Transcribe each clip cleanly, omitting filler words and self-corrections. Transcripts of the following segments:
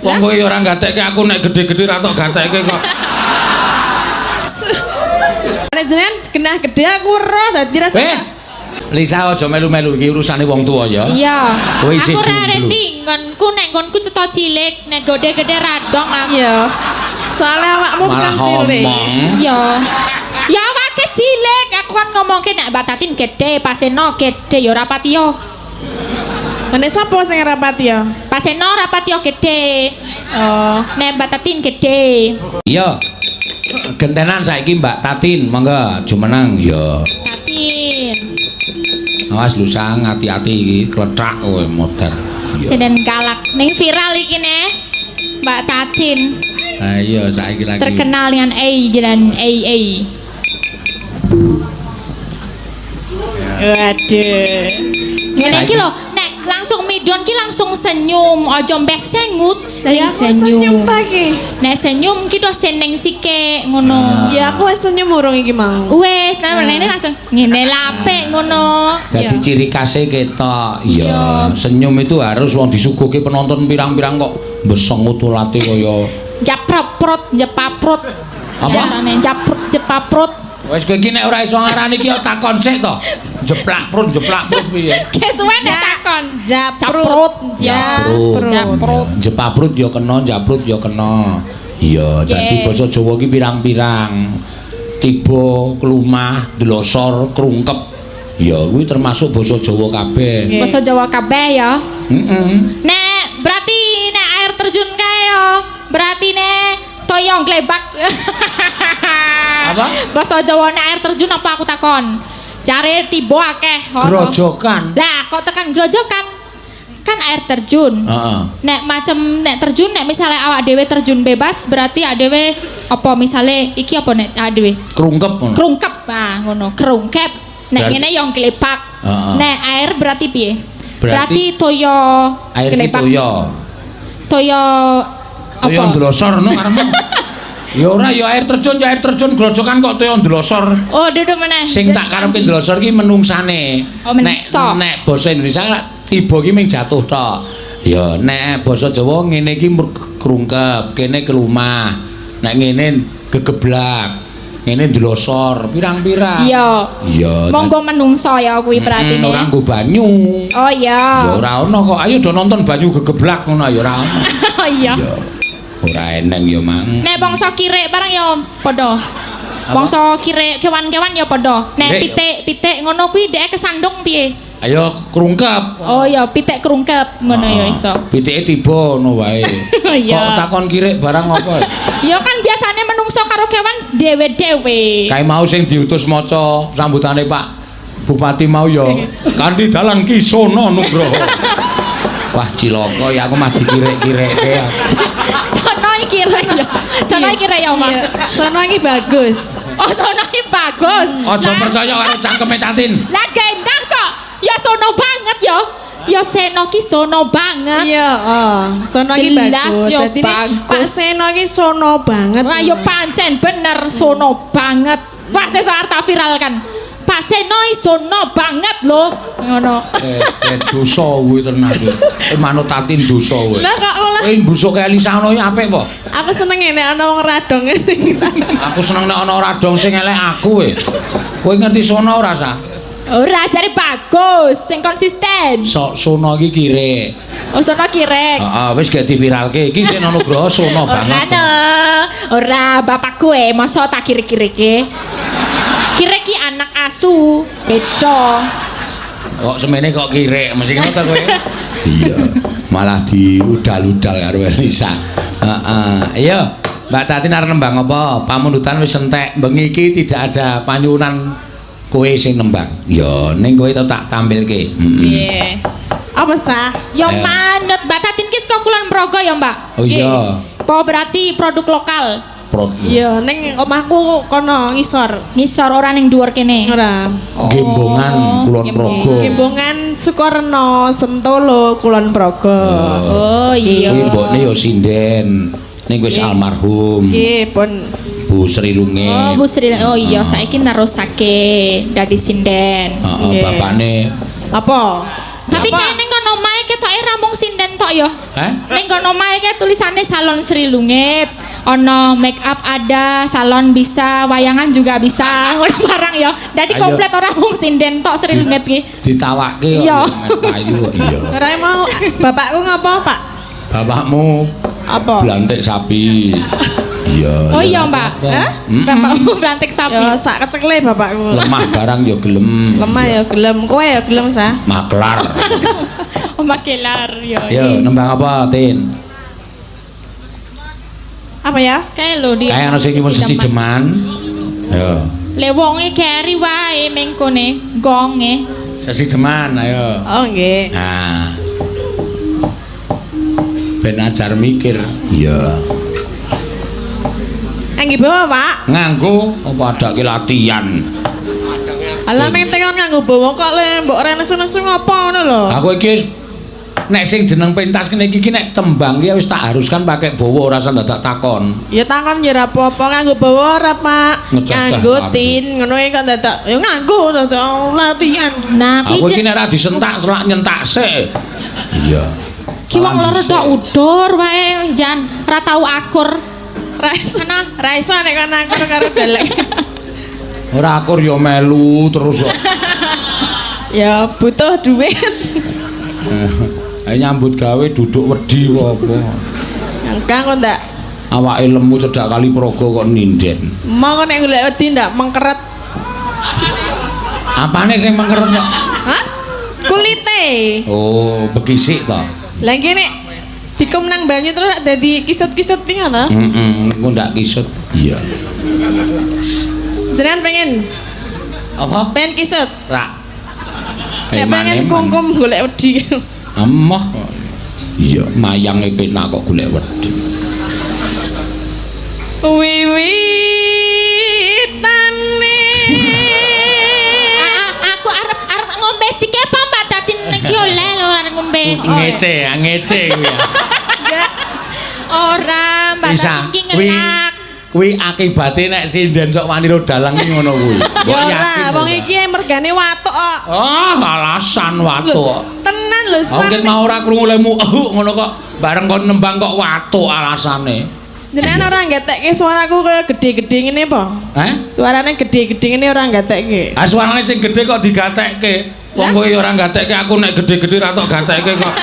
Wong kowe ya ora gatekke aku, nek gede-gede ra tok gatekke kok. Nek jenengan genah gede aku ora dadi rasa. Eh. Lisa, aja melu-melu, iki urusane wong tuwa ya. Iya. Kowe isih Aku ora jomblo. reti nggonku, nek nggonku cetha cilik, nek gede-gede radong aku. Iya. Soalnya awakmu Malah kan cilik. ngomong. Iya. Ya awake cilik, aku kan ngomongke nek Mbak Tatin gede, Paseno gede ya ora patiyo. Nek sapa sing rapati ya? Paseno ora patiyo gede. Oh. Nek Mbak Tatin gede. Iya. Gentenan saiki Mbak Tatin, monggo jumeneng ya. Tatin. Awas lusang, hati-hati iki klethak kowe modar. Iya. Seden galak. Ning viral iki ne. Mbak Tatin Ayo saiki lagi. Terkenal dengan A dan A A. Waduh. Ngene iki lho, nek langsung midon ki langsung senyum, aja mbeh sengut, Lah ya ning aku senyum ta iki. Nek senyum ki do seneng sike ngono. Ya aku wis senyum urung iki mau. Wes, nah ini langsung ngene lapik ngono. Dadi Iya. ciri khasnya ketok. Iya, senyum itu harus, wong disuguhke penonton pirang-pirang kok besengut ulate kaya Japrot, jepaprot. Apa? Biasane japrot, jepaprot. Wis, kowe iki nek ora iso ngarani iki ya takon sik to. Jeplak prut, jeplak prut piye? Kesuwen nek takon. Japrut. Japrut. Japrut. Jepaprut ya kena, japrut ya kena. Iya, dadi basa Jawa iki pirang-pirang. Tiba, klumah, dlosor, krungkep. Ya kuwi termasuk basa Jawa kabeh. Nggih. Basa Jawa kabeh ya. Heeh. Nek berarti nek air terjun kae yo, berarti nek toyong glebak. Apa? Basa Jawa nek air terjun apa, aku takon? Jare tiba akeh. Ono. Grojokan. Lah kok tekan grojokan? Kan air terjun. Heeh. Nek macem nek terjun, nek misalnya awak dhewe terjun bebas berarti awak dhewe apa, misale iki apa nek awak dhewe? Krungkep ngono. Krungkep, ah ngono, krungkep. Nek ngene yo glebak. Heeh. Nek air berarti piye? Berarti Berarti, toyo Air ki glebak. toya. Toyo Toya apa? ndlosor ngono karepmu. Ya ora ya air terjun ya air terjun, grojokan kok toya ndlosor. Oh, duduk meneh. Sing tak karepe ndlosor ki menungsane. Oh, menungso. Nek nek basa Indonesia kan tiba ki ming jatuh tok. Ya nek basa Jawa ngene iki krungkep, kene kelumah. Nek ngene gegeblak, ngene ndlosor, pirang-pirang. Iya. Iya. Monggo menungso ya kuwi berarti ne. Ora nggo banyu. Oh iya. Ya ora ono kok. Ayo do nonton banyu gegeblak ngono ya ora ono. Oh iya. Ya ora eneng ya mang. Nek bangsa kirek barang ya padha. Bangsa kirek kewan-kewan ya padha. Nek Kirek ya? pitik-pitik ngono kuwi dhek kesandung piye? Ayo krungkep. Oh iya, pitik krungkep ngono ya iso. Pitike tiba ngono wae. Iya. Kok takon kirik barang apa? Ya kan biasane menungso karo kewan dhewe-dhewe. Kae mau sing diutus maca sambutane Pak Bupati mau ya kanthi dalang Ki Sono Nugroho. Wah, cilaka ya aku masih kirek-kireke. Sono iki rek ya. Sono iki rek ya, Mas. Iya, sono iki bagus. Oh, sono iki bagus. Aja Lah- percaya karo cangkeme Tatin. Lah gendah kok. Ya sono banget ya. Ya Seno ki sono banget. Iya, oh. Sono iki Jelas bagus. yo Dadi nek bagus. Pak Seno iki sono banget. Wah, yo pancen bener sono banget. Wah, sesuk arep tak viralkan. Pak Seno i sono banget loh. Ngono. Eh, dosa kuwi tenan kuwi. Manut Tatin dosa kuwi. Lah kok malah Kowe mbusuke Elisa ngono iki apik po? Aku seneng nek ana wong radong ngene iki. Aku seneng nek ana radong sing elek aku kowe. Kowe ngerti sono ora, Sa? Ora, jare bagus, sing konsisten. Sok sono iki kirek. Oh, sono kirek. Heeh, wis gak diviralke. Iki Seno Nugroho sono Ora banget. no. Ora, bapakku e masa tak kirik-kirike. Kirek ki anak asu, beda. Kok semene kok kirek, mesti ngono ta kowe? Iya. Malah diudal-udal karo Elisa. Heeh. Iya, Mbak Tatin arep nembang apa? Pamundutan wis entek. Bengi iki tidak ada panyuwunan kowe sing nembang. Ya, ning kowe tetep tak tampilke. Heeh. Piye? Apa sah? Ya Ayo. manut Mbak Tatin ki saka Kulon Progo ya, Mbak? Oh iya. Po berarti produk lokal. Prot. Iya, ning omahku kono ngisor. Ngisor, ora ning dhuwur kene. Ora. Gembongan Kulon Progo. Gembongan Sukorno, Sentolo, Kulon Progo. Oh iya. Kuwi mbokne ya sinden. Ning wis almarhum. Nggih, pun. Bu Sri Lungit. Oh, Bu Sri. Oh iya, saiki nerusake dadi sinden. Heeh, Nggih. bapakne Apa? Tapi Apa? kene kono omahe ketoke ra mung sinden tok ya. Hah? Ning kono omahe ke tulisane Salon Sri Lungit. Ono make up ada, salon bisa, wayangan juga bisa. Ngono barang ya. Dadi Ayo. komplit ora mung sinden tok Sri Lungit ki. Ditawake kok. Iya. Payu kok iya. Ora mau bapakku ngopo, Pak? Bapakmu Apa? blantik sapi. Iya. Oh iya, Mbak. Hah? Mm-mm. Bapakmu blantik sapi. Ya sak kecekle bapakku. Lemah barang ya gelem. Lemah ya gelem, kowe ya gelem sah. Maklar. Oh, makelar ya. Yo, nembang apa, Tin? Apa ya? Kae lho di. Kayak ana sing nyuwun sesideman. Yo. Le wonge keri wae mengkone gonge. Sesideman, ayo. Oh nggih. Nah. Ben ajar mikir. Iya. Nggih bawa, Pak. Nganggo apa adake latihan. Alah meng tengon nganggo bawa kok le mbok ora nesu-nesu ngopo ngono lho. Aku iki wis nek sing jeneng pentas kene iki nek tembang ki wis tak haruskan pakai bawa ora usah dadak takon. Ya takon ya ora apa-apa nganggo bawa ora, Pak. Ngejajah Nganggo aku. tin ngono iki kok dadak ya nganggo dadak latihan. Nah, Aku kuwi iki nek ora disentak selak nyentak sik. Iya. ki wong loro tok udur wae jan ora tau akur. Ra iso. Ana Ra iso nek kon akur karo dalek. Ora akur ya melu terus kok. Ya butuh duit. Ayo nyambut gawe duduk wedi apa. Enggak kok ndak. Awake lemu cedak kali praga kok ninden. Mau kok nek golek wedi ndak mengkeret. Apane sing mengkeret kok? Hah? Kulite. Oh, bekisik to. Lah iki nek dikum nang banyu terus rak dadi kisut-kisut iki ngono. Heeh, engko ndak kisut. Iya. Jenengan pengen Apa? pengen kisut. Rak. Nek pengen kungkum golek wedi. Emoh. Iya, mayange penak kok golek wedi. Wiwitane. Aku arep arep ngombe sike apa Mbak Tatin iki oleh lho arep ngombe sike. Ngece, ngece kuwi ya. Enggak. Ora, Mbak Bisa. Tatin ki Kuwi ngelak. kuwi akibate nek sinden sok wani ro dalang ki ngono kuwi. Ya Mbok ora, yakin wong ora? iki mergane watuk kok. Oh, alasan watuk. Tenan lho Aku ket suarane. mau ora krungu lemu ngono kok bareng kon nembang kok watuk alasane. Jenengan ora nggatekke suaraku kaya gede-gede ngene apa? Heh? Suarane gede-gede ngene ora nggatekke. Ah suarane sing gede kok digatekke. Wong kowe ya ora gatekke aku nek gede-gede ra tok gatekke kok.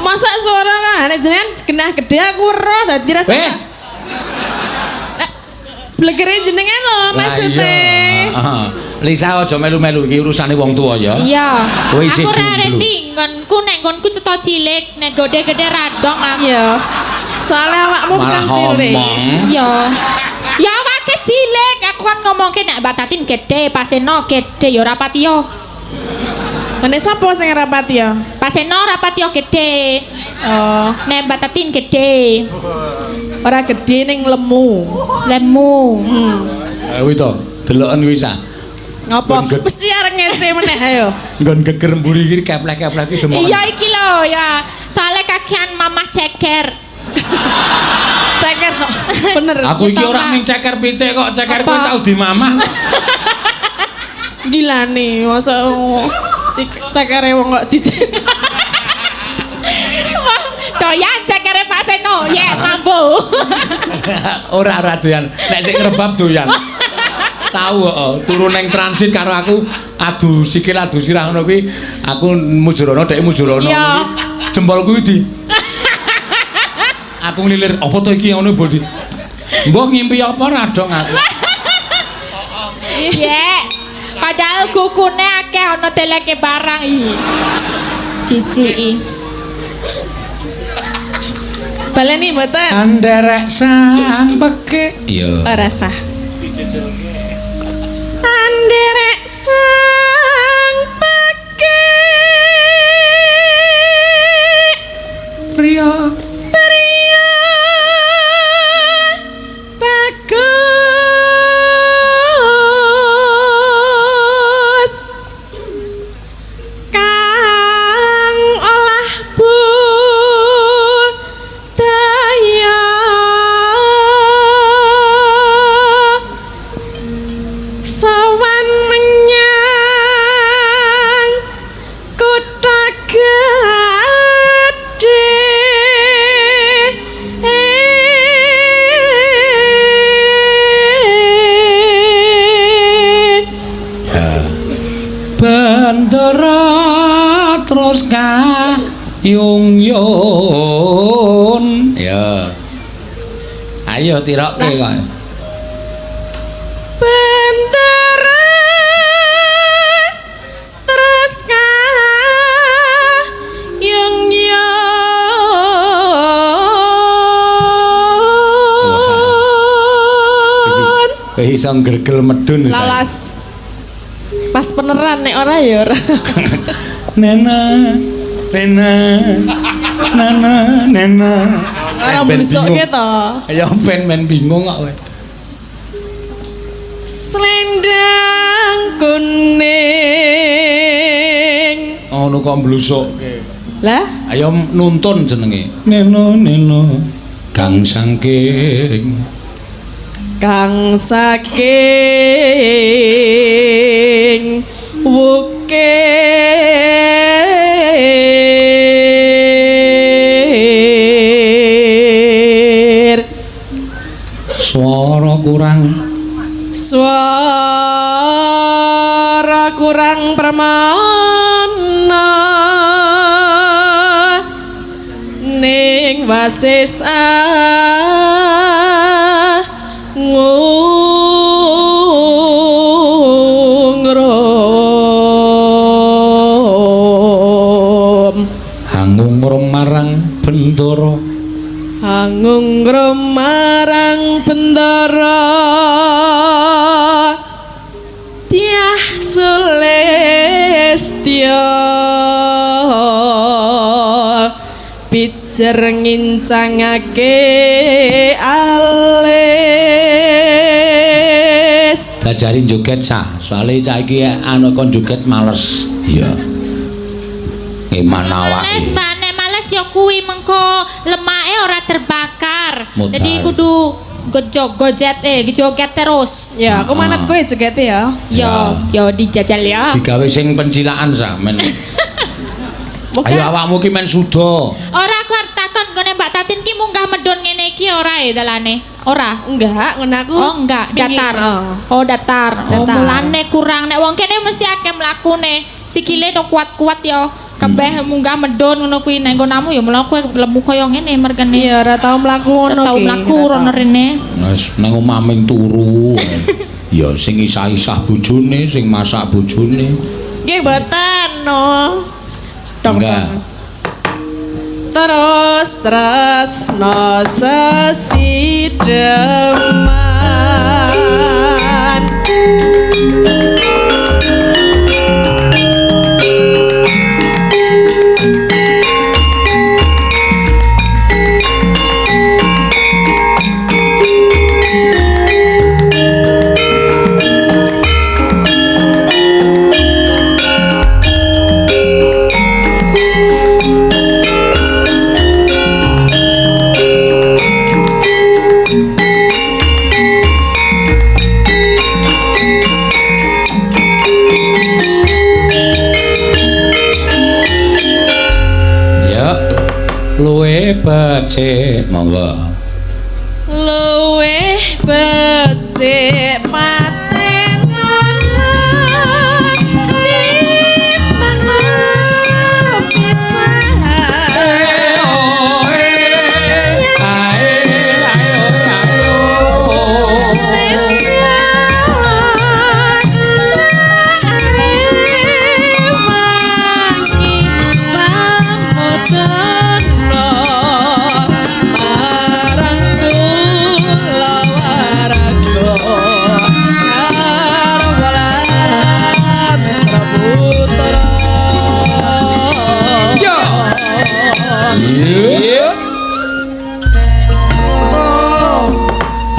Masa suara kan nek jenengan genah gede aku ero dadi rasa. Eh, Blegere jenengan lho lah maksude. iya. Heeh. Lisa aja melu-melu iki urusane wong tuwa ya. Iya. Kowe isih Aku ora jomblo. reti nggonku nek nggonku cetha cilik, nek gede-gede radong aku. Iya. Soalnya awakmu Malah kan cilik. ngomong. Iya. Ya awake cilik, aku kan ngomongke nek Mbak Tatin gede, Paseno gede ya ora patiya. Ngene sapa sing rapati ya? Paseno ora patiya gede. Oh, Nek Mbak Tatin gede, ora gede ning lemu. lemu. Hmm. Eh kuwi to, deloken kuwi sa. Ngopo? Mesti arep ngece meneh ayo. Nggon geger mburi iki keplek-keplek iki demoken. Iya iki lho ya. Soale kakean mamah ceker. Ceker kok. Bener. Aku iki Gitu, ora Mbak. ming ceker pitik kok, ceker kowe Apa? tau dimamah. Gila nih, masa cekere wong kok di Wah, doyan cekere Pak Seno. Ye, mambu. Ora ora doyan. Nek sing ngrebab doyan. Tahu heeh, turu neng transit karo aku adu sikil adu sirah ngono kuwi, aku mujurana dhek mujurana Iya. ngono kuwi. Jempolku kuwi di Aku nglilir apa to iki ngono mbok di. Mbok ngimpi apa ora dong aku. Ye. Padahal kukune akeh ana teleke barang iki. Ciciki. Baleni mboten? Anderek sang pekik. Iya. Ora sah. Anderek sang pekik Priya. pria bagus kang olah budaya sowan menyang Yung yun. Ya. Ayo tirokke kok. Bendera terus yung yun. Wis iso ngregel medun. Lalas. Pas peneran nek ora ya ora. Nena, nena, nana, nena. Ora mblusukke to. Ya ben bingung kok kowe. Selendang kuning. Ngono kok mblusukke. Lah, ayo nuntun jenenge. Neno neno kang saking kang saking wukir swara kurang, swara kurang permana ning wasis ngungrum hangungrum marang bendara, hangungrum marang bendara Dyah Sulistya pijer ngincangake alis. Dajari joget sah, soalnya cah iki anu kon joget males. Iya. Ngeman awake. Males, Mbak, nek males ya kuwi mengko lemake ora terbakar. Modal. Jadi kudu gojet joget terus. Ya, aku manut kowe jogete ya. Yo, yo dijajal ya. Digawe sing pencilaan sah men. Ayo awakmu ki men suda. Ora aku arep takon nggone Mbak Tatin ki munggah medun ngene iki ora ya dalane? Ora. Enggak, ngono aku. Oh, enggak, datar. Oh, datar. Oh, mulane kurang nek wong kene mesti akeh mlakune. Sikile do kuat-kuat ya. Kabeh munggah medun ngono kuwi nek nggonamu ya mlaku lemu kaya ngene mergane. Iya, ora tau mlaku ngono ki. Ora tau mlaku rono rene. Wis nang omah ming turu. Ya sing isah-isah bojone, sing masak bojone. Nggih mboten no. Dong. Terus tresno sesideman. Luwih becik monggo. Luwih becik paten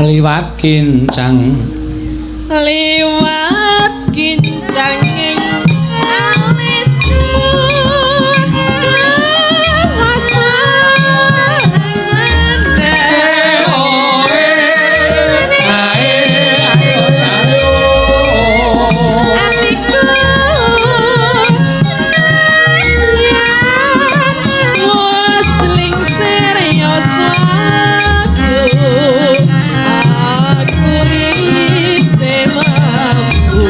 Liwat kincang, liwat kincanging alisku atiku wis lingsir yoswaku. Aku isih mampu.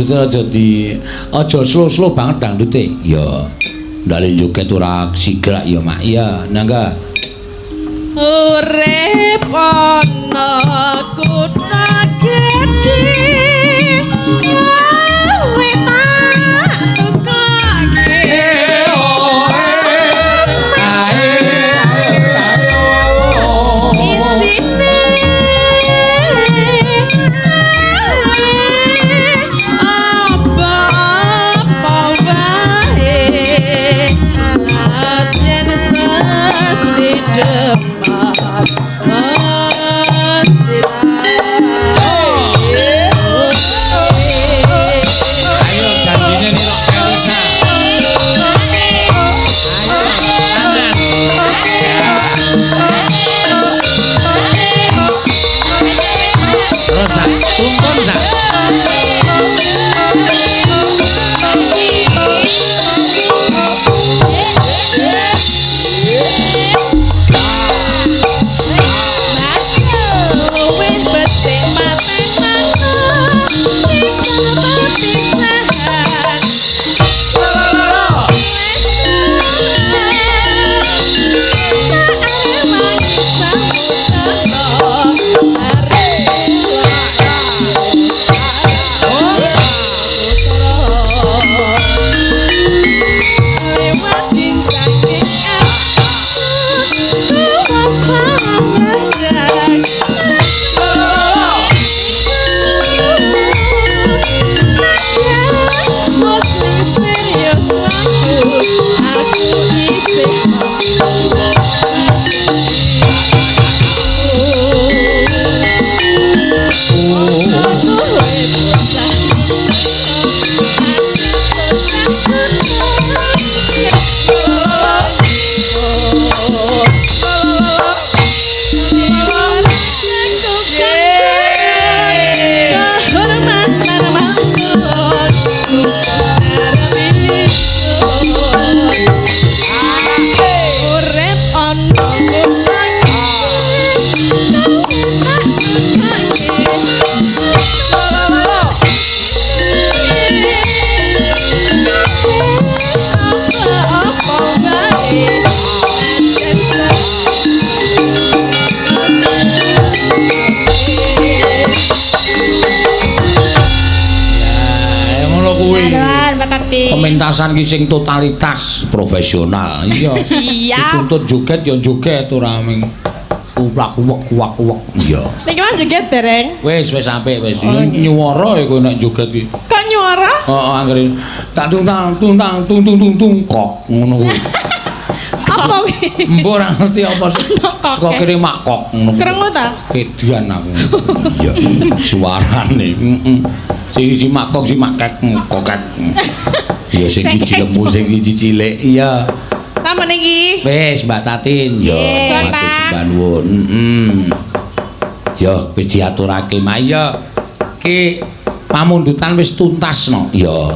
Dangdute aja di aja slow-slow banget dangdute. Ya. Ndale joget ora sigrak ya, Mak. Iya, nangga. Urip ana kutha gedhe kowe tak tukake isine apa-apa wae yen sesideman Ayo janjine nirok Elisa. Terus sak, tuntun sak. Luwih becik patenana tinggal perpisahan. Aku isih urip ana Ya, ngono kuwi. Aduh, Mbak Tati. Pementasan ki sing totalitas profesional. Iya. Siap. Dituntut joget ya joget ora ming uplak uwek uwak uwek. Iya. Niki mah joget dereng. Wis wis apik wis. Nyuwara ya kowe nek joget ki. Kok nyuara? Heeh, anggere tak tung tang tung tang tung tung tung tung kok ngono kuwi. Apa kuwi? Mbok ora ngerti apa sih. Saka kene makok ngono kuwi. Krungu ta? Edan aku. Iya, suarane. Heeh. Sing siji makok sing makek kokek. Iya sing siji lemu sing siji cilik. Iya. Sama niki. Wis Mbak Tatin. Ya, Suwun, matur Pak. sembah nuwun. Heeh. Ya wis diaturake Mak. Iya. Ki pamundutan wis tuntas no. Ya.